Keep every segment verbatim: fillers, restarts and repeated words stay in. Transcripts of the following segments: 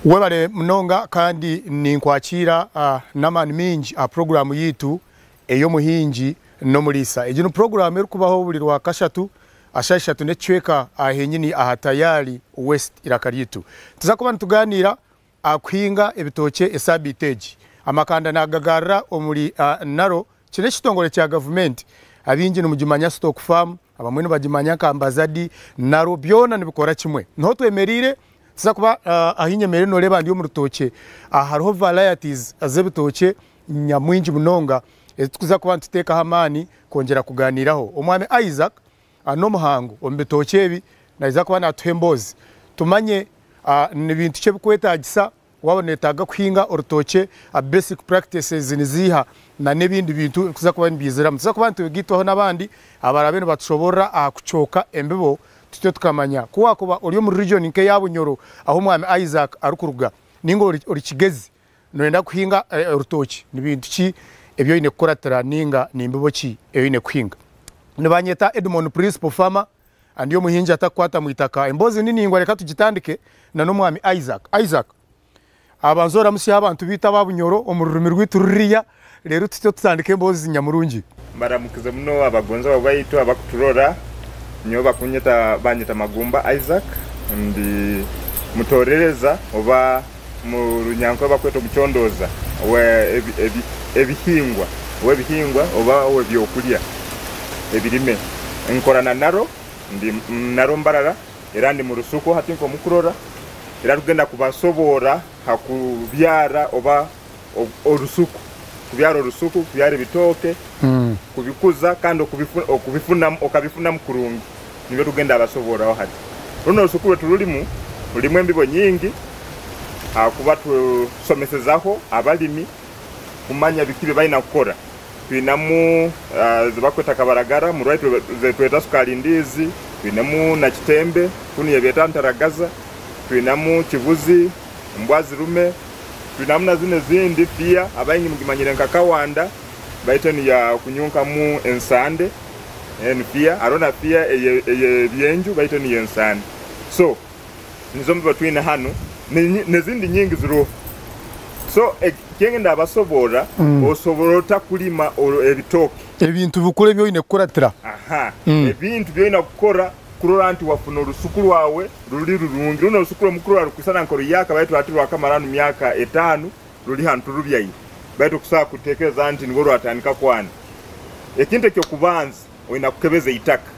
Webale munonga kandi ninkwakira, ah, n'amaani maingi aha puroguraamu yaitu ey'Omuhingi n'Omuliisa. Egi ni puroguraamu erukubaho buli Rwakashatu, ah, saaha ishatu n'ekicweka, ah, henyini aha Tayari West iraka lyaitu. Tuza kuba nituganiira, ah, kuhinga ebitookye esaabiiti egi. Amakanda nagagarra omuli, ah, Naro, kinu ekitongole kya gavumenti. Abaingi nimugimanya Stock Farm, abamwe nibagimanya nka Mbazadi, Naro, byona nibikora kimwe. Niho twemeriire, tuza kuba, ah, ahu nyemeriire noreeba ndi omu rutookye. Ah, haroho varieties z'ebitookye nyamwingi munonga ezitukuza kuba nituteekaho amaani kwongera kuganiiraho. Omwami Isaac, ah, n'omuhangu omu bitookye ebi, naija kuba natuha emboozi. Tumanye, ah, ni bintu ki ebikwetaagisa, waba noyetaaga kuhinga orutookye, ah, basic practices niziiha, na n'ebindi bintu ebikuza kuba nibyiziramu. Tuza kuba nitwegaitwaho n'abandi abarabe nibatushoborra aha kucooka embibo, tutyo tukamanya. Ku wakuba oli omu region nk'eya Bunyoro, ahu omwami Isaac arukuruga, ninga oli, oli Kigezi, noyenda kuhinga, eh, orutookye, ni bintu ki ebi oine kukuratira, ninga ni mbibo ki ei oine kuhinga? Nibanyeta Edmond, principal farmer, ndi omuhingi atakukwata mu itaka. Emboozi ni ningwa, leka tugitandike na n'omwami Isaac. Isaac, abanza oramusyeho abantu baitu aba Bunyoro omu rurimi rwaitu ruriya, reero tutyo tutandike emboozi nyamurungi. Mbaramukize muno abagonzebwa baitu abakuturora. Nyowe bakunyeta, banyeta Magumba Isaac, ndi mutorereza oba mu Runyankore bakweta omucondooza owe ebi-, ebi-, ebihingwa, ow'ebihingwa oba ow'ebyokulya ebirime. Nkora na Naro, ndi Naro Mbarara, era ndi mu rusuku hati nk'omukurora, era tugenda kubasoborra ha kubyara oba o-, orusuku, kubyara orusuku, kubyara ebitooke, mm, kubikuza kandi okubifu-, okubifunamu, okabifunamu kurungi. Nibyo tugenda basoborraho hati. Runo orusuku rweturulimu, rulimu embibo nyingi, hakuba tusomesezaho abalimi kumanya biki bye baina kukora. Twinamu, ah, ze bakweta kabaragara, mu Rwaitu ze tweta sukaali ndiizi, twinamu na kitembe, kunu ye beeta ntaragaza, twinamu kibuzi, mbwazirume, twinamu na zinu ezindi, fiya, abaingi mugimanyire nka kawanda, baitu enu ya kunyunkamu ensande, enu fiya, haroho na fiya eye-, ey'ebyenju, baitu enu y'ensande. So, nizo mbibo twine hanu, ni-, n'ezindi nyingi ziroho. So, e-, kyengenda abasoborra, mm, osobora ota kulima o-, ebitooke? Ebintu bikuru ebi oine kukuratira. Aha. Mm. Ebintu by'oine kukora kurora nti wafuna orusuku rwawe ruli rurungi. Runo orusuku rw'omukurora rukwisana nk'oruyaka, baitu hati rwakamaraho myaka etaano, ruli hanu turubyaire. Baitu okusobora kutekereza nti nirwo rwatandika kwana. Ekintu eky'okubanza, oine kukebeza itaka.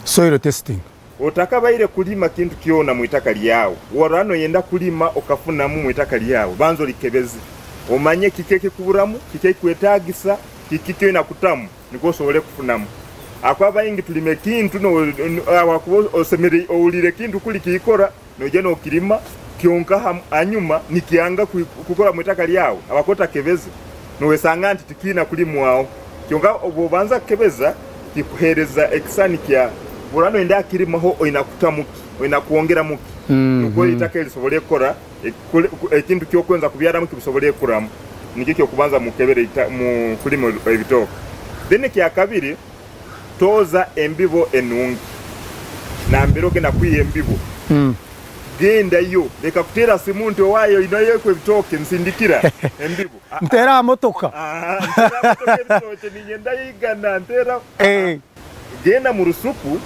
Soil testing. Otakabaire kulima kintu kyona mu itaka lyawe, orora noyenda kulima okafunamu mu itaka lyawe, banza olikebeze. Omanye kiki ekikuburamu, kiki ekikwetagisa, kiki kyoina kutamu, nukwo osobole kufunamu. Habwokuba baingi tulima ekintu, no-, no-, habwokuba osemere-, ohulire ekintu kuli kiikora, noija nokirima, kyonka ha-, hanyuma nikyanga kwi-, kukora mu itaka lyawe, habwokuba otakebeze, nowesanga nti tikiina kulimwaho. Kyonka obu obanza kukebeza, kikuheereza ekisani kya, bw'oraba noyenda kukirimaho, oina kutamu ki, oina kwongeramu ki, mhm, nukwo itaka eri lisobole kukora, ekikole-, ekintu ky'okwenza kubyaramu kisobole kukuramu. Nikyo ky'okubanza mu kukebera ita-, mu kulima ebitooke. Then ekya kabiri, tooza embibo enungi. Nambere ogenda kwiha embibo, mm, gendayo. Leka kuteera simu nti, "Owaayo, oinayo ekwe ebitooke, nsindikira embibo." Ah, ah. Nteera ha motoka. Ah, nteera ha motoka ebitooke, ninyenda igana, nteera. Eh. Genda mu rusuku,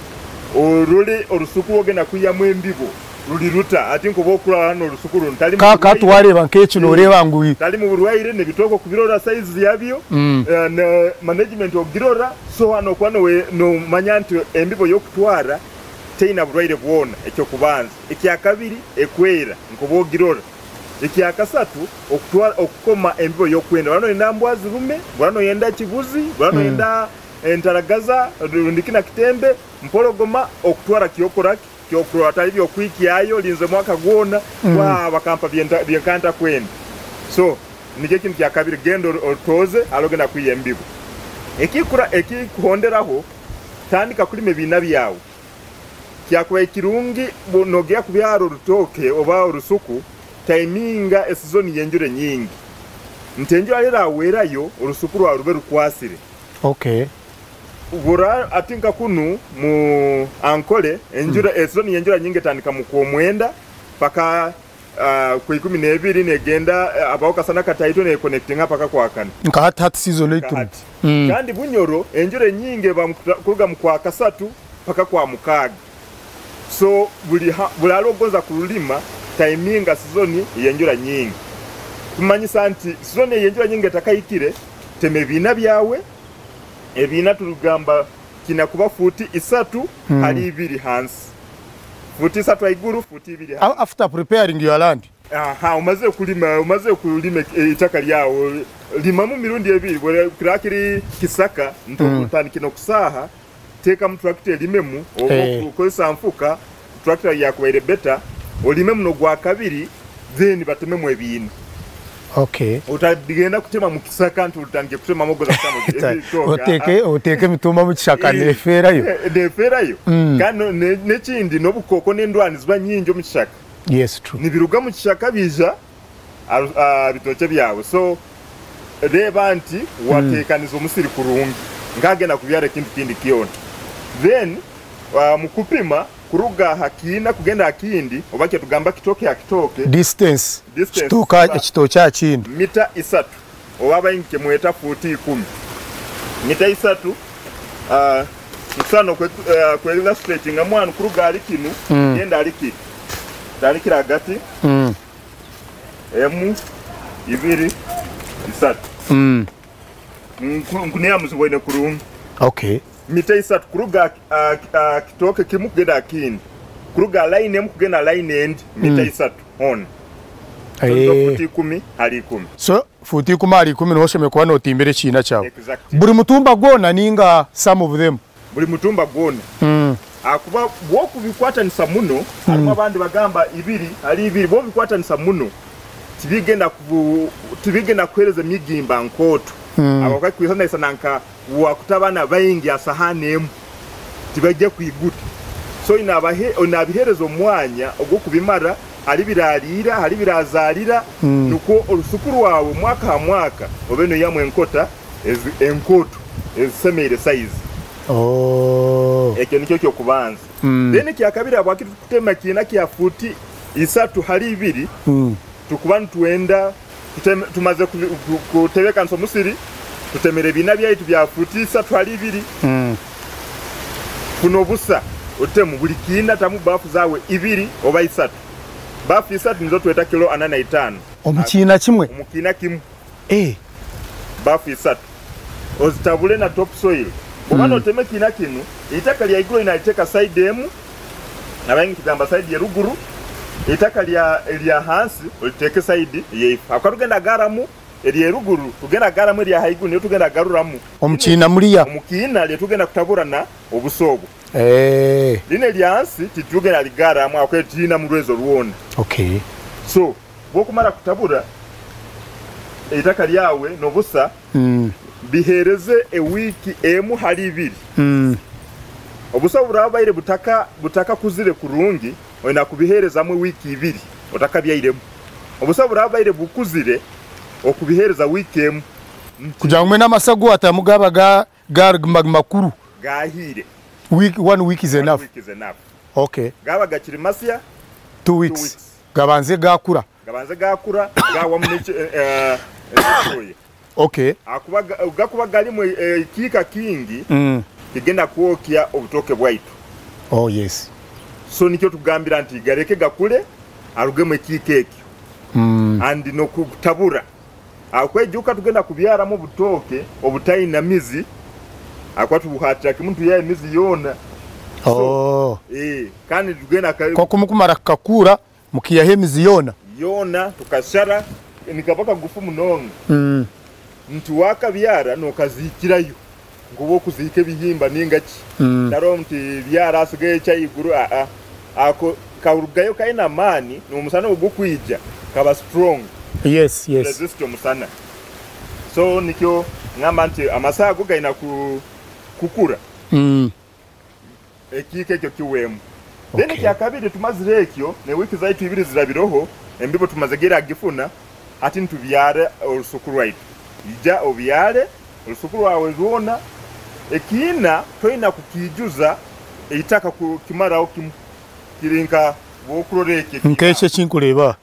orole orusuku rwogenda kwihamu embibo ruli ruta. Hati nk'obu okurora hanu orusuku runu, tali mu burwaire. Ka, ka twareeba nk'eki, mm, nooreeba ngu i- Tali mu burwaire, n'ebitooke okubirora size yabyo, mm, eh, na management okugirora. So, hanu okuba nowe-, nomanya nti embibo y'okutwara teina burwaire bwona, eky'okubanza. Ekya kabiri, ekwera, nk'obu ogirora. Ekya kasatu, okutwara, okukoma embibo y'okwenda. Bw'oraba noyenda mbwa zirume, bw'oraba noyenda kibuzi, bw'oraba, mm, noyenda entaragaza, rundi kina kitembe, mpologoma, okutwara ky'okora ki, ky'okurora, hatali by'okuhikyayo, olinze mwaka gwona, mm, wa, bakampa byenta-, byenka ntakwenda. So, nikyo ekintu kya kabiri, genda or-, orutooze, haroho ogenda kwiha embibo. Ekikura-, ekikuhonderaho, tandika kulima ebiina byawe. Kyakubaire kirungi bu-, nogenda kubyara orutooke oba orusuku, timinga esizoni y'enjura enyingi. Nti enjura erahwerayo, orusuku rwawe rube rukwasire. Okay. Bura-, hati nka kunu mu Ankole, enjura, mm, esizoni y'enjura nyingi etandika mu Kwomwenda paka Ah, ku ikumi n'ebiri negenda, eh, habaho kasana kataito, neconnectinga paka kwa kana. Nka hati, hati season eri turumu. Hati. Mm. Kandi Bunyoro, enjura enyingi eba mu kuta-, kuruga mu kwa kasatu paka kwa mukaaga. So, buli ha-, buli hali ogonza kulima, timinga season y'enjura nyingi. Kumanyisa nti season y'enjura nyingi etakahikire, tema ebiina byawe, ebiina turugamba kiina kuba fuuti isatu Mm. hali ibiri hansi. Fuuti isatu haiguru, fuuti ibiri hansi. A-, after preparing your land? Aha, omazire kulima, omazire kulima e-, itaka lyawe, limamu mirundi ebiri, bwera kira kiri kisaka, nto Mm. otandike n'okusaaha, teekamu tractor elimemu, oba Eh. okozesa nfuka, tractor yakubaire better, olimemu n'ogwa kabiri, then batememu ebiina. Okay. Otagenda kutema mu kisaka nti otandike kutemamu ogoza kutemamu Ta-, ebitoke, oteeke, ah, ah. oteeke emitumba mu kishaka, Eh, nefeerayo? eh, nefeerayo. Mm. Kandi no-, ne-, n'ekindi, n'obukooko n'endwani ziba nyingi omu kishaka. Yes, true. Nibiruga mu kishaka biija, ah, ah, bitookye byawe. So, reeba nti Mm. wateekaniza omusiri kurungi. Nkagenda kubyara ekintu kindi kyona. Then, ah, mu kupima, kuruga ha kiina kugenda ha kindi, oba kyetugamba kitooke ha kitooke. Distance. Distance, Kitooke ha, ah, kitooke ha kindi. mita isatu. Oba abaingi kyemweta fuuti ikumi. Mita isatu, ah, nsano kwe, ah, kwe illustratinga mwana kuruga hali kinu, Mm. genda hali kinu. Tandikira hagati. Mm. Emu, ibiri, isatu. Mm. Nku-, nkuniya muziboine kurungi. Okay. Mita isatu kuruga, ah, ah, kitooke kimu kugenda ha kindi. Kuruga ha line emu kugenda ha line endi, mita Mm. isatu hoona. So, Eh. nizo fuuti ikumi hali ikumi. So, fuuti ikumi hali ikumi nuho oshemereire kuba notimbira ekiina kyawe. Exactly. Buli mutumba gwona ninga some of them? Buli mutumba gwona. Mm. Akuba bw'okubikwatanisa muno, Mm. harumu abandi bagamba ibiri hali ibiri, bw'obikwatanisa muno, tibigenda ku-, tibigenda kuheereza emigimba nkooto. Mm. Habwokuba kwisanaisana nka wakuta abaana baingi ha sahaani emu, tibaija kwiguta. So, oine abahe-, oine abiheereza omwanya ogw'okubimara, hali biraliira, hali birazaalira, Mm. nukwo orusuku rwawe mwaka ha mwaka obe noihamu enkota ezi-, enkooto ezisemeire size. Oh. Ekyo nikyo kyokubanza. Mm. Then ekyakabiri, habwaki tukutema ekiina kya fuuti isatu hali ibiri? Mm. Tukuba nitwenda kuteme-, tumaze ku-, ku-, kutebekanisa omusiri, tutemere ebiina byaitu bya fuuti isatu hali ibiri. Mm. Funa obusa, otemu buli kiina, tamu baafu zaawe ibiri oba isatu. Baafu isatu nizo tweta kiro ana na itaano. Omu kiina kimu? Omu kiina kimu. Eh. Baafu isatu. Ozitabule na top soil. Bwoba Mm. notema ekiina kinu, itaka lya iguru oine aliteeka side emu, abaingi tugamba side ya ruguru, itaka lya, lya hansi oliteeke side eyaife. Habwokuba tugenda kugarramu erya ruguru, tugenda kugarramu erya haiguru, niyo tugenda kugaruramu. Omu kiina muliya? Omu kiina lye tugenda kutabura na obusa obwo. Eh. Linu erya hansi titugenda ligarramu, habwokuba tiriina murwezo rwona. Okay. So, bw'okumara kutabura eitaka lyawe n'obusa, Mm. biheereze ewiiki emu hali ibiri. Mm. Obusa obu buraaba bubaire butaka-, butakakuzire kurungi, oina kubiheerezamu ewiiki ibiri otakabyairemu. Obusa obu buraaba bubaire bukuzire, okubiheereza wiiki emu. Kugira ngu mwene amasago atamu gaba ga-, ga-, ma-, makuru. Gahiire. Week, one week is One enough. week is enough. Okay. Gaba gakiri masya, Two weeks. two weeks. Gabanze gakura. Gabanze gakura, gawamu n'eki-, eh, eh, n'ekyoya. Okay. Akuba ga-, gakuba galimu, eh, ekiika kingi, Mm. kigenda kwokya obutooke bwaitu. Oh, yes. So nikyo tugambira nti galeke gakule, arugemu ekiika ekyo. Mm. And n'okutabura. Habwokuba ijuka tugenda kubyaramu obutooke obutaina mizi, habwokuba tubuhatira kimu nitwihaho emizi yoona. So, Oh. eh, kandi tugenda ka- Koku mukumara kukakura, mukiihaho emizi yoona? Yoona, tukashara, nikaba kagufu munonga. Mm. Nti wakabyara, nokaziikirayo. Nk'obu okuziika ebihimba ninga ki. Mm. Taroho nti byara hasigaye ekya iguru, a, a. Ako karugayo kaine amaani, n'omusana obu gukwija, kaba strong. Yes, yes. Resist omusana. So, nikyo ngamba nti amasago gaina ku-, kukura. Mm. Ekiika ekyo kiwemu. Then Okay. ekya kabiri, tumazire ekyo, ne wiiki zaitu ibiri zirabireho, embibo tumazegere agifuna, hati nitubyara orusuku rwaitu. Ija obyare orusuku rwawe rwona, ekiina toina kukiijuza eitaka ku-, kimaraho kimu. Kiri nka bw'okurora eki ekiina. Nk'eki ekinkureeba.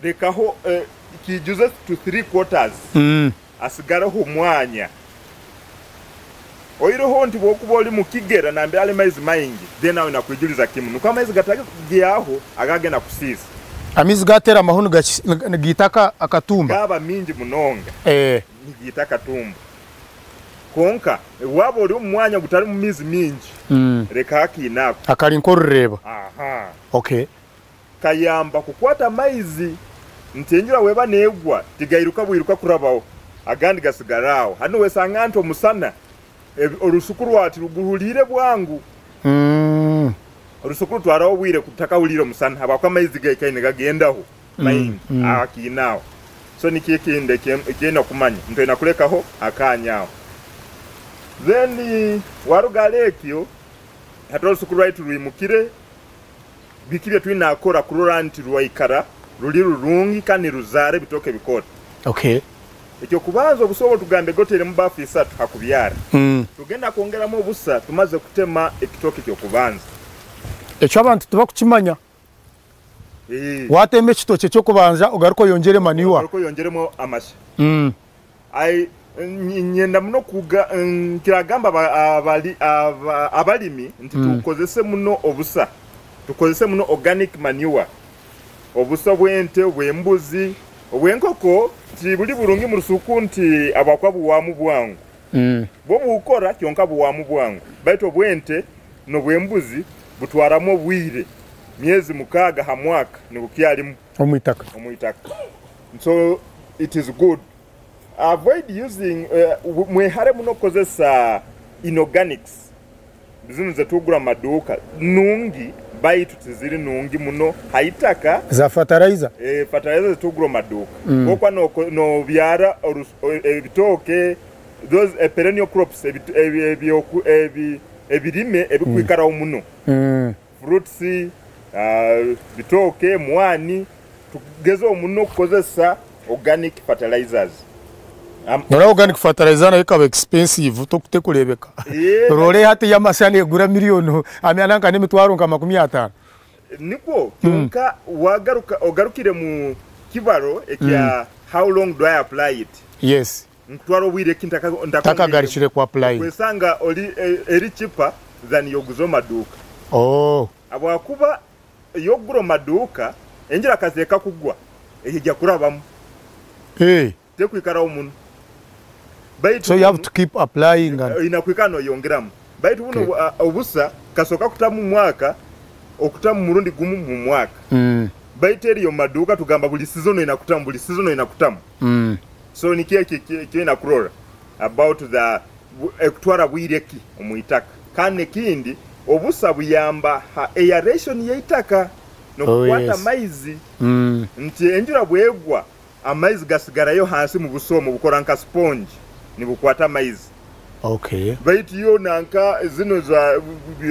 Lekaho, eh, kijuze to three quarters. Mm. Asigareho omwanya. Oireho nti bw'okuba oli mu kigera, nambere hali maizi maingi, then aho nakwijuliza kimu. Nukwo amaizi gatagyaho, agagenda kusiisa. Amaizi gatera amahuni gaki-, nigaita aka-, akatumba? Gaba mingi munonga. Eh. Nigaita akatumba. Kwonka, waba oli omu mwanya gutali mu maizi mingi, mm, leka akiina ako. Akali nk'orureeba. Aha. Okay. Kayamba kukwata amaizi, nti enjura weba negwa, tigairuka bwiruka kurabaho, agandi gasigara aho. Hanu wesanga nti omusana, ebi-, orusuku rwati ruguhuliire bwangu. Mm. Orusuku rutwaraho obwire kutakahuliire omusana, habwokuba amaizi gaikaire nigagendaho, mm, maingi, mm, akiina aho. So, nikyo ekindi ekye-, ekyenda kumanya, nti oyina kulekaho akanya aho. Then, waruga hali ekyo, hati orusuku rwaitu rwimukire, biki bye twina kukora kurora nti rwaikara ruli rurungi kandi niruzaara ebitooke bikooto? Okay. Eky'okubanza, obusa obu tugambe goteremu baafu isatu ha kubyara. Mm. Tugenda kwongeramu obusa tumaze kutema ekitooke ky'okubanza. Ekyo abantu tibakukimanya. Eh. Watema ekitooke ky'okubanza, ogaruke oyongere manure. Ogaruke oyongeremu amasi. Mm. Ai, ny-, nyenda muno kuga-, nkiragamba aba-, abali-, aba-, abalimi nti, mm, tukozese muno obusa. Tukozese muno organic manure. Obusa bw'ente, obw'embuzi, obw'enkoko, tibuli burungi mu rusuku nti habwokuba buhwamu bwangu. Mm. Bwo bukora, kyonka buhwamu bwangu. Baitu obw'ente n'obw'embuzi butwaramu obwire, myezi mukaaga ha mwaka, nibukyalimu omu itaka. Omu itaka. So, it is good. Avoid using, eh, mwehare muno kukozesa inorganics. Zinu ze tugura mu maduuka. Nungi, baitu tiziri nungi muno ha itaka. Za fertilizer? Eh, fertilizer ze tugura mu maduuka. Mm. Bwokuba noko-, nobyara orus-, o-, ebitooke, those, eh, perennial crops, ebit-, ebi-, ebyoku-, ebi-, ebirime ebikwikaraho muno. Mm. Fruits, ah, bitooke, mwaani, tugezeho muno kukozesa organic fertilizers. Am- Noreeba organic fertilizer nayo ekaba expensive, to-, tekureebeka. Yeah. Role hati ey'amasya negura million, amyana nka n'emitwaro nka makumi ataano. Nikwo, mm, kyonka wagaruka, ogarukire mu kibaro ekya, mm, how long do I apply it? Yes. Nkutwara obwire ki ntaka-, ntaka-, ntakagarukire ku apply? Kwesanga oli, e-, eri cheaper than yoguza omu maduuka. Oh. Habwokuba eyokugura omu maduuka, enjura kaza ekakugwa, eija kurabamu. Eh. Tekwikaraho muno. Baitu so you have bunu, to keep applying and oyina kwikara noyongeramu. Baitu bunu, okay, obu-, a-, obusa kasooka kutamu mu mwaka, okutamu murundi gumu mu mwaka. Mm. Baitu eri omu maduuka tugamba buli season oyina kutamu, buli season oyina kutamu. Mm. So, nikyo eki, eki, eki oyina kurora about the, bu-, ekutwara bwire ki omu itaka. Kandi n'ekindi, obusa buyamba ha aeration y'itaka, n'okukwata, oh, yes, amaizi. Mm. Nti enjura bwegwa, amaizi gasigarayo hansi mu busa omu, bukora nka sponge, nibukwata amaizi. Okay. Baitu yo nanka zinu za,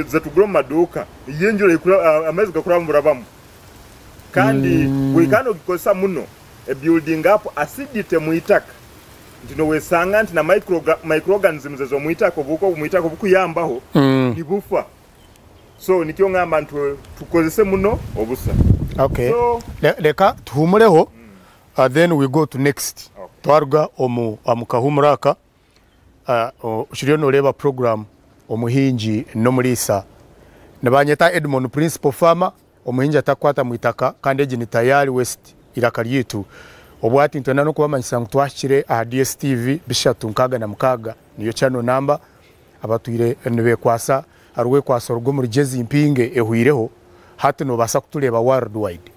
zetugura omu maduuka, iyo enjura ekura-, a-, amaizi gakurabamu burabamu. Kandi, mm, bwikara nogikozesa muno, e building up acidity mu itaka. Nti nowesanga nti na microga-, microorganisms ez'omu itaka, obuhuka obw'omu itaka obukuyambaho, mm, nibufa. So, nikyo ngamba nti tukozese muno obusa. Okay. So, le-, leka tuhumuleho, mm, uh, then we go to next. Okay. Twaruga omu, omu kahumuro aka, ah, o-, okiriyo noreeba program Omuhingi n'Omuliisa. Nibanyeta Edmond, Principal Farmer, omuhingi atakukwata mu itaka, kandi egi ni Tayari West, iraka ryaitu. Obwati nitwenda n'okubamanyisa ngu twahikire aha D S T V bishatu nkaaga na mukaaga, niyo channel number. Abatwire nibekwasa, haroho ekwasa orugo omuri Jezi Mpinge ehwireho, hati nobaasa kutureeba worldwide.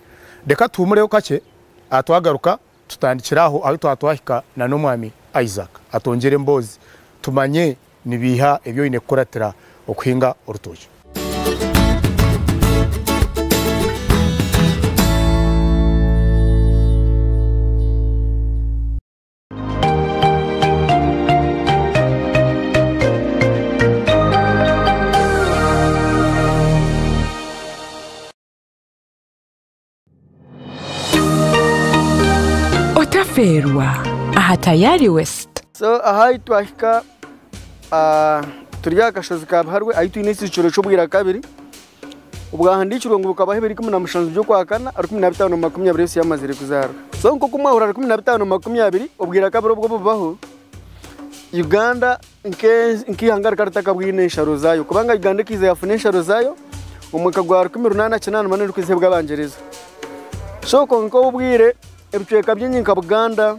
Leka tuhumuleho kakye, ah, twagaruka, tutandikire aho, ahu twaba twahika na n'omwami Isaac. Atwongere emboozi, tumanye nibiiha ebi oine kukuratira okuhinga orutookye. Otafeerwa aha Tayari West. So, aha twahika, ah, turi aha kashozi ka Buharwe, ahu twine ekiijukiro ky'obwira kabiri. Obwahandiikirwe ngu bukabaho ebiro ikumi na mushanju by'okwakana, rukumi na bitaano na makumi abiri Yesu yamazire kuzaarwa. So, nk'oku mwahurra rukumi na bitaano na makumi abiri, obwire akabiri obu bubaho, Uganda nke-, nk'ihanga rikaba ritakabwine ensharo zaayo. Kubanga Uganda ekaize yafuna ensharo zaayo omu mwaka gwa rukumi runaana kinaana munana erukwiza ehabwa Abangereza. So, kwonka obwire ebicweka bingi nka Buganda,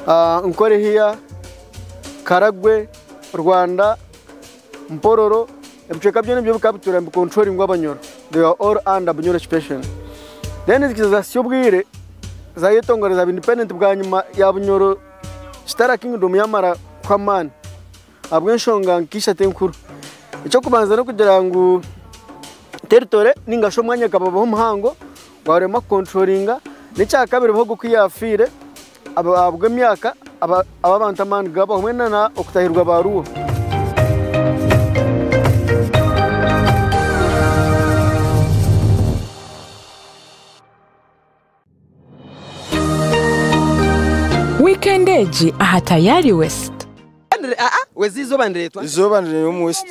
ah, Nkore Hiya, Karagwe, Rwanda, Mpororo, ebicweka byona ebyo bikaba bituura nibikontrolingwa Abanyoro. They were all under Bunyoro occupation. Then zikiza zahikya obwire, zayetongora zaba independent bwanyima ya Bunyoro Kitara Kingdom yamara kuhwa amaani. Habw'enshonga nka ishatu enkuru. Eky'okubanza n'okugira ngu territory, ninga shi omwanya gukabaho muhango, gwarema kukontrolinga. N'ekya kabiri, muhogo ku yafiire, aba-, ahabw'emyaka, aba-, aba abantu amaani gaabo, hamwe na, na okutahirwa ba Luo. Weekend egi aha Tayari West. Nri-, ah, ah, wezi izoba niretwa? Izoba niri omu West.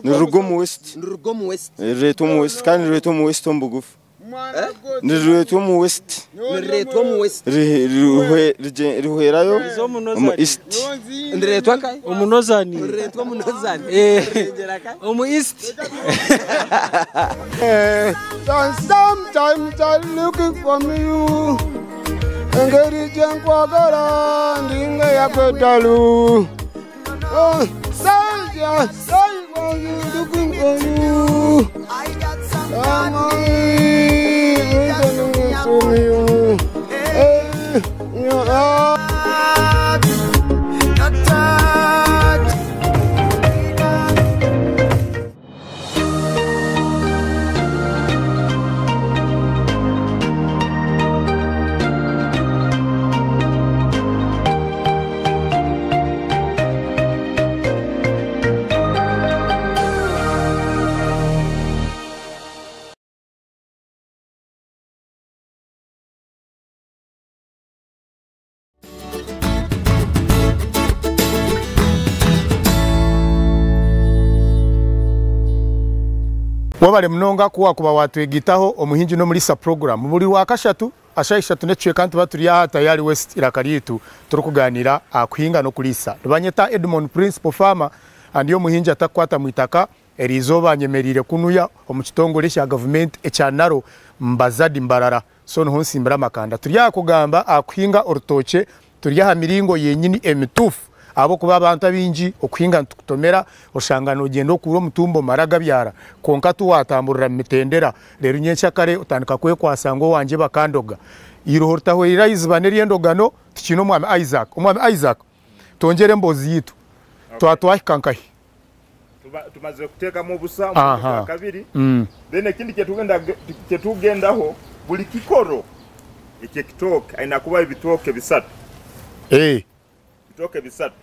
Niruruga omu West. Niruruga omu West. Niruretwa omu West, kandi niruretwa omu West omu bugufu. Eh? Niruretwa omu West. Niruretwa omu West. Ri-, riruhe-, rije-, riruherayo omu East. Niretwa kai? Omu Northern. Niretwa omu Northern. Eh. Omu East. Eh, sometimes I'm looking for you. Engeri gye nkwagala, ndi ng'eya kwetalu. Oh, soldier, soldier, looking for you. Come on, we gonna miss you. Hey, you are. Webale munonga kuba, kuba watwegitaho omuhingi n'omuliisa program. Buli Rwakashatu, ha shaaha ishatu n'ekicweka nituba tuli aha Tayari West, iraka lyaitu, turukuganira aha kuhinga n'okuliisa. Nibanyeta Edmond, Principal Farmer, and ndi omuhingi atakukwata mu itaka. Eri izooba nyemeriire kunuya omu kitongole kya gavumenti ekya NARO, Mbazadi Mbarara. So, nuho nsimbire amakanda. Tuli aha kugamba aha kuhinga orutookye, tuli aha miringo yenyini emituufu. Habwokuba abantu abaingi okuhinga nitukutomera, oshanga nogenda okuura omutumba omara gabyara. Kwonka tu watamburira mu mitendera. Leero nyenkya kare otandika kwekwasa ngu owangye bakandoga. Iroho ritahweire iziba n'ery'endogano, tukiine omwami Isaac. Omwami Isaac, twongere emboozi yaitu. Okay. Twa-, twahika nkahi? Tuba-, tumazire kuteekamu obusa, aha, omurundi gwa kabiri. Mm. Then ekindi kyetugenda-, kyetugendaho, buli kikoro eky'ekitooke aina kuba ebitooke bisatu. Eh. Ebitooke bisatu.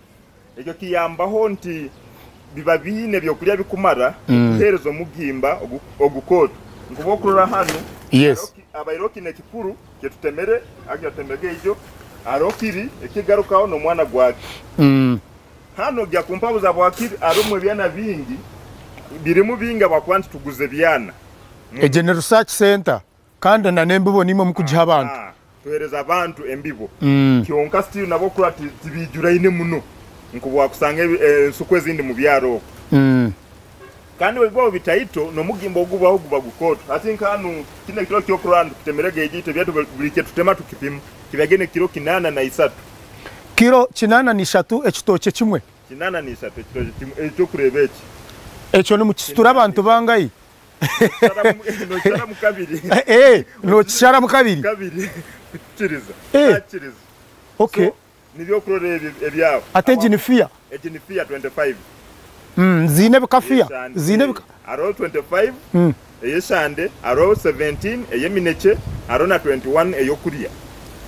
Ekyo kiyambaho nti biba biine ebyokulya bikumara, mm, kutuheereza omugimba ogu-, ogukooto. Nk'obu okurora hanu, yes, haroho ki-, abaireho kinu ekikuru kyetutemere, hati tutemege ekyo, haroho kiri ekigarukaho n'omwana gwakyo. Mm. Hanu ogya kumpabuza habwaki harumu ebyana bingi, birimu bingi habwokuba nti tuguza ebyana. Mm. Egyo ni research center, kandi na n'embibo nimwo mukugiha abantu. Ah, tuhereza abantu embibo. Mm. Kyonka still nabo kurora ti-, tibiijuraine muno. Nk'obu wakusanga ebi-, eh, ensuku ezindi mu byaro okwo. Mm. Kandi bwe bibaho bitaito, n'omugimba ogubaho guba gukooto. Hati nk'hanu, kinu ekiro ky'okurora nitukutemeraga egaito, byaitu buli, buli kyetutema tukipima. Kibaga kiro kinaana na isatu. Kiro kinaana na ishatu ekitooke kimwe? Kinaana na ishatu ekitooke kimwe, ekyokureeba eki. Ekyo nimukisitura abantu bangahi? Nokisaramu, nokisaramu kabiri. Eh, eh, nokisaramu kabiri? Kabiri. Kiriza. Eh. Kiriza. Okay. So, nibyo kurora ebyo ebyaho. Ate egi ni fiya? Egi ni fiya twenty-five. Mm, ziine ebika fiya? Eshande. Ziine ebika? Haroho twenty-five, mm, ey'eshande, haroho seventeen ey'eminekye, haroho na twenty-one ey'okulya,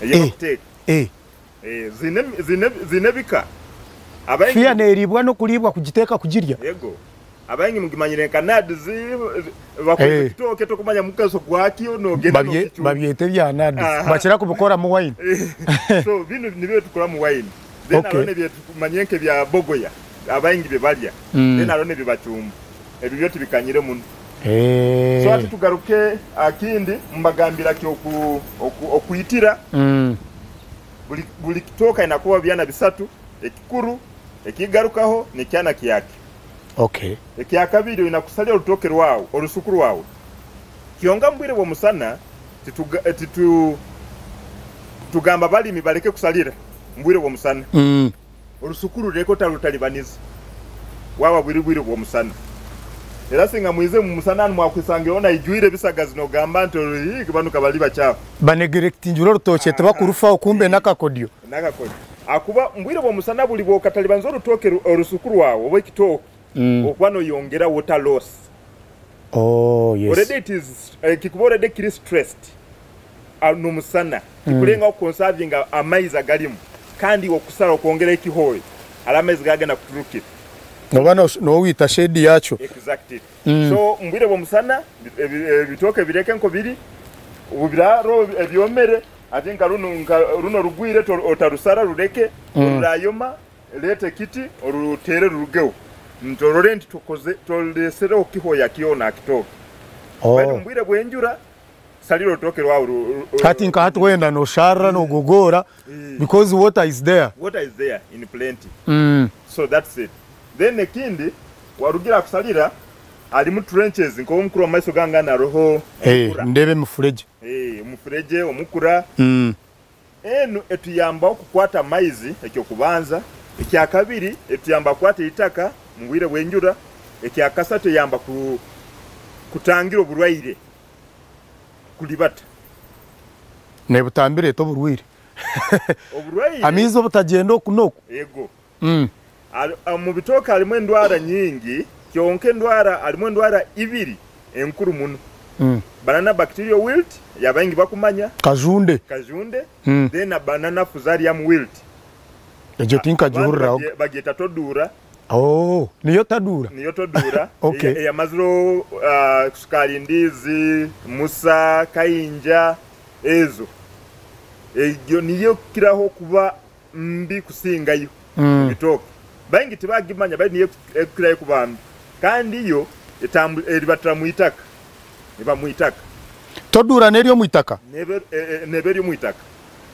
ey'okuteeka. Eh. Eh, ziine, ziine, ziine ebika. Abaingi fiya neeriibwa n'okuliibwa kugiteeka kugirya? Yego. Abaingi mugimanyire nka nads, bakweta, eh, ekitooke, tokumanya mugaso gwakyo, nogenda babye-, nokicuuma. Babyeta ebya nads. Aha. Bakira kubikoramu wine. So, binu nibyo tukoramu wine. Then, okay, haroho nebyo tumanyire nk'ebya bogoya, abaingi bye balya. Mm. Then haroho nebyo bacuuma. Ebyo byo tibikanyire muno. Eh. So, hati tugaruke, ah, kindi, mbagambira ki oku-, oku-, okwitira. Mm. Buli, buli kitooke aina kuba byana bisatu, ekikuru, ekigarukaho, n'ekyana kyakyo. Okay. Ekya kabiri, oina kusalira orutooke rwawe, orusuku rwawe. Kyonka mu bwire bw'omusana, tituga-, eh, titu-, tugamba abalimi baleke kusalira mu bwire bw'omusana. Mm. Orusuku ruleke otarutalibaniza. Waba bwire, bwire bw'omusana. Era singa mwize mu musana, hanu mwakwisanga yoona ijwire ebisagazi, nogamba nti, "Ii, banu kabali bacaafu." Banegerekitingira orutookye, tibakurufaho, kumbe n'akakodyo. N'akakodyo. Akuba mu bwire bw'omusana buli bw'okatalibaniza orutooke ru-, orusuku rwawe oba ekitooke, mm, okuba noyongera water loss. Oh, yes. Already it is, eh, kikuba already kiri stressed. Ah, n'omusana. Mm. Kikulengaho kukonsavinga amaizi agalimu. Kandi okusara okwongera ekihooyo, hali amaizi gagenda kuturukira. Noba no-, nowita shade yakyo. Exactly. Mm. So, mu bwire bw'omusana, ebi-, ebi-, ebitooke bireke nko biri, obu biraro ebyomere, ati nka runo, nka runo rugwire, to-, otarusara, ruleke, mm, orurayoma, leeta ekiti, oruteere rurugeho. Nti orole nti tokoze, tolesereho kihoya kyona ha kitooke. Oh. Baitu mu bwire bw'enjura, salira orutooke rwawe ru-, ru-, ru-, hati nka hati wenda nosharra, mm, nogogora, eh, because water is there. Water is there in plenty. Mm. So that's it. Then ekindi, warugira kusalira, alimu trenches, nk'obu mukuru w'omu maiso gange hanu haroho, eh, omukura. Ndeba emifuregye. Eh, omufuregye, omukura. Mm. Enu etuyambaho kukwata amaizi, eky'okubanza. Ekya kabiri, etuyamba kukwata itaka mu bwire bw'enjura. Ekya kasatu, eyamba ku-, kutangira oburwaire, kulibata. Nebutambira eta oburwaire? Oburwaire. Amaizi obutagenda oku n'oku. Ego. Mm. Al-, a, mu bitooke halimu endwara nyingi, kyonka endwara, halimu endwara ibiri enkuru muno. Mm. Banana bacterial wilt, y'abaingi bakumanya. Kajunde. Kajunde. Mm. Then na banana fusarium wilt. Egyo tinkagihurraho. Abandi bagye-, bagyeta todura. Oh, niyo tadura? Niyo todura. Okay. Eya-, eyamazire, ah, kusukaara endiizi, musa, kainja, ezo. Egyo niyo ekukiraho kuba mbi kusingayo, mm, ebitooke. Baingi tibagimanya, baitu niyo ekukirayo kuba mbi. Kandi yo etambu-, eribatira mu itaka. Eba mu itaka. Todura n'eri omu itaka? Neba, e, e, neba eri omu itaka.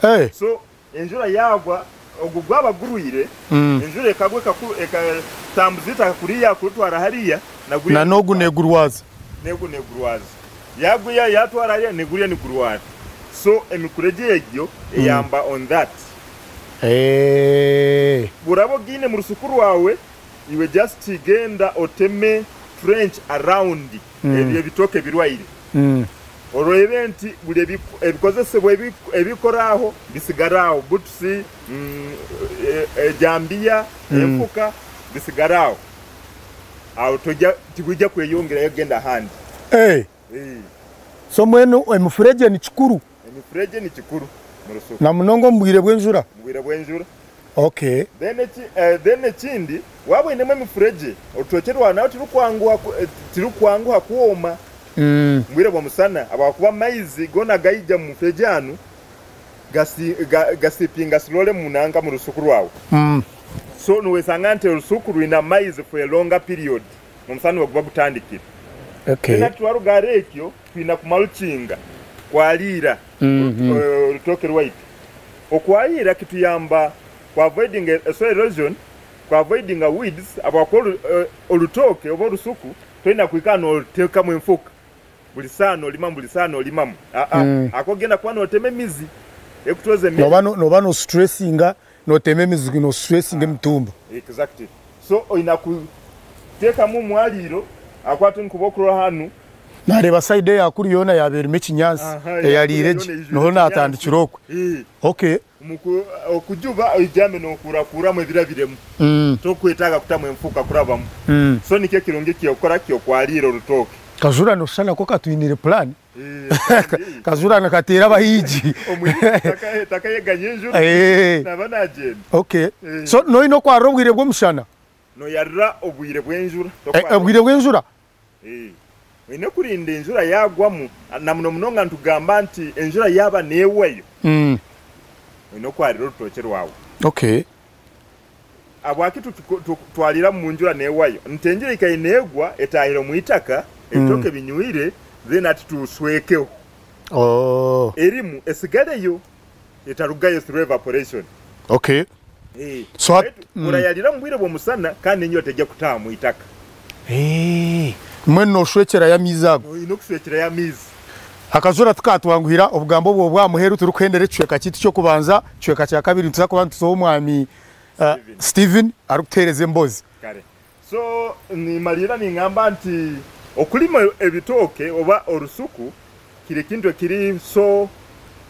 Eh. So, enjura yagwa, ogu gwaba gurwire, mm, enjura ekagwa ekaku-, ekatambuza itaka kuriya, kurutwara hariya, na guriya. Na n'ogu negurwaza. N'ogu negurwaza. Yagwa ya-, yatwara hariya, neguriya nigurwara. So, emikuregye egyo, mm, eyamba on that. Eh. Buraba ogiine mu rusuku rwawe, iwe just genda oteme trench around, mm, ebyo ebitooke birwaire. Mm. Orebe nti buli ebi-, ebikozesebwa ebi-, ebikora aho bisigara aho, butusi, mm, e-, ejambiya, mm, enfuka, bisigara aho. Aho toija, tibwija kweyongerayo kugenda ahandi. Eh. Eh. So mbwenu emifuregye ni kikuru? Emifuregye ni kikuru mu rusuku. Na munonga omu bwire bw'enjura? Mu bwire bw'enjura. Okay. Then eki-, eh, then ekindi, waba oinemu emifuregye, orutookye rwawe narwo tirukwanguha ku-, eh, tirukwanguha kwoma. Mm. Mu bwire bw'omusana, habwokuba amaizi goona agaija mu mufuregye hanu, gasi-, ga-, gasipinga slowly mu nanka mu rusuku rwawe. Mm. So, niwesanga nti orusuku rwine amaizi for a longer period. Omusana obu guba gutandikire. Okay. Then hati twaruga hali ekyo, twina kumulchinga, kwaliira, mhm, eh, orutooke rwaitu. Okwaliira kituyamba ku avoiding a soil erosion, ku avoiding weeds, habwokuba oru-, eh, orutooke oba orusuku, toina kwikara noruteekamu enfuka. Buli saaha nolimamu, buli saaha nolimamu. Ah, ah. Mm. Ako ogenda kuba notema emizi, ekutooza emizi. Noba no-, noba no stressinga, notema emizi, no stressinga emitumba. Exactly. So, oina kuteekamu omwaliiro, akwate nkuba okurora hanu. Nareeba side eya kuli yoona yaba erimu ekinyansi, aha, eyaliire eya kuli yoona gye, eijwire nuho ekinyansi. Natandikire okwo. Eh. Okay. Omu ku-, okujuba, oijame nokurakuramu ebirabiremu. Mm. Tokwetaaga kutamu enfuka kurabamu. Mm. So, nikyo kirungi kyokukora kyokwaliira orutooke. Kajura, noshusha nako katwinire plan. Eh, kandi kajura nikateera abahiigi. Omuhiigi taka-, takayeganya enjura, eh, naba nagenda. Okay. Eh. So, noina okwarra obwire bw'omushana? Noyarra obwire bw'enjura. Eh, obwire bw'enjura? Eh. Oine kulinda enjura yagwamu, na muno munonga nitugamba nti enjura yaba negwayo. Mm. Oine okwarira orutookye rwawe. Okay. Habwaki tukiku-, tu-, twalira mu njura negwayo? Nti enjura ikaine egwa, etahire omu itaka, Ebitooke binywire, then ati tuswekeho. Oh. Erimu esigaleyo, etarugayo through evaporation. Okay. Eh, so hat-, baitu mm, orayalira mu bwire bw'omusana, kandi enjura tejja kutaaha mu itaka. Eh, mbwenu noshwekerayo amaizi ago? Oyine okuswekerayo amaizi. Akajura tukatwanguhira obugambo obwo obwa muheru, turikuhendera ekicweka kyaitu ky'okubanza, kicweka kya kabiri, nituza kuba nituzaho omwami, uh, Stephen. Stephen, arikutuheereza embozi. Kale. So, nimalirra ningamba nti okulima ebitooke oba orusuku kiri kintu ekiri so,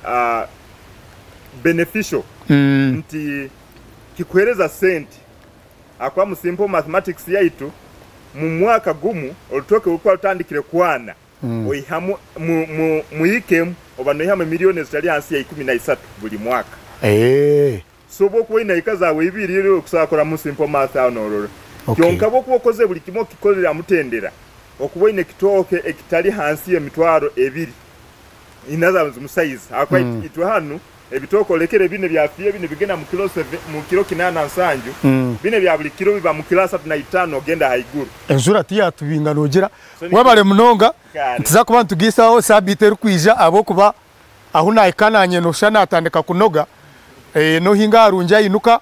ah, beneficial, mm, nti kikuheereza sente. Akuba mu simple mathematics yaitu, mu mwaka gumu, orutooke orukuba rutandikire kwana, mm, oihamu, mu, mu, mu ikemu, oba noihamu emiliyoni ezitali hansi ya ikumi na isatu buli mwaka. Eh. So, obu okuba oine eka zaawe ibiri, okusobora kukoramu simple math aho noorora. Okay. Kyonka, obu okuba okoze buli kimu okikorere ha mutendera, okuba oine ekitooke ekitali hansi y'emitwaro ebiri. In other words, mu size. Hakuba mm, itwe hanu, ebitooke olekere binu ebyafiire, binu bigenda mu kiro seve-, mu kiro kinaana nsanju. Mm. Binu ebya buli kiro biba mu kiro asatu na itaano ogenda haiguru. Enjura tiyatubinga noogira. So, webale munonga. Kale. Nituza kuba nitugiisaho sabiiti erukwija, habwokuba ahu nahika nanye noshusha natandika kunoga. Eh, nohinga harungi ainuka.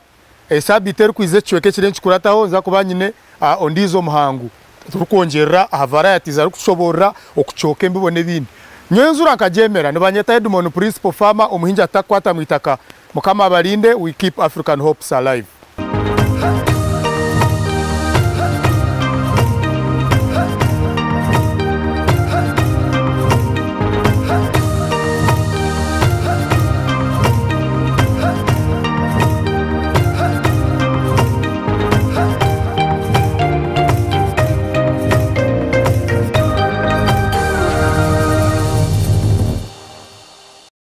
Eh, sabiiti erukwija ekicweka ekiri nikikurataho, nza kuba nyine, ah, ondiijo omuhango. Turukwongyerra aha varieties arukushoboorra okucooka embibo n'ebindi. Nyowe enjura nkagyemera. Nibanyeta Edmond, Principal Farmer, omuhingi atakukwata mu itaka. Mukama abalinde, we keep African hopes alive.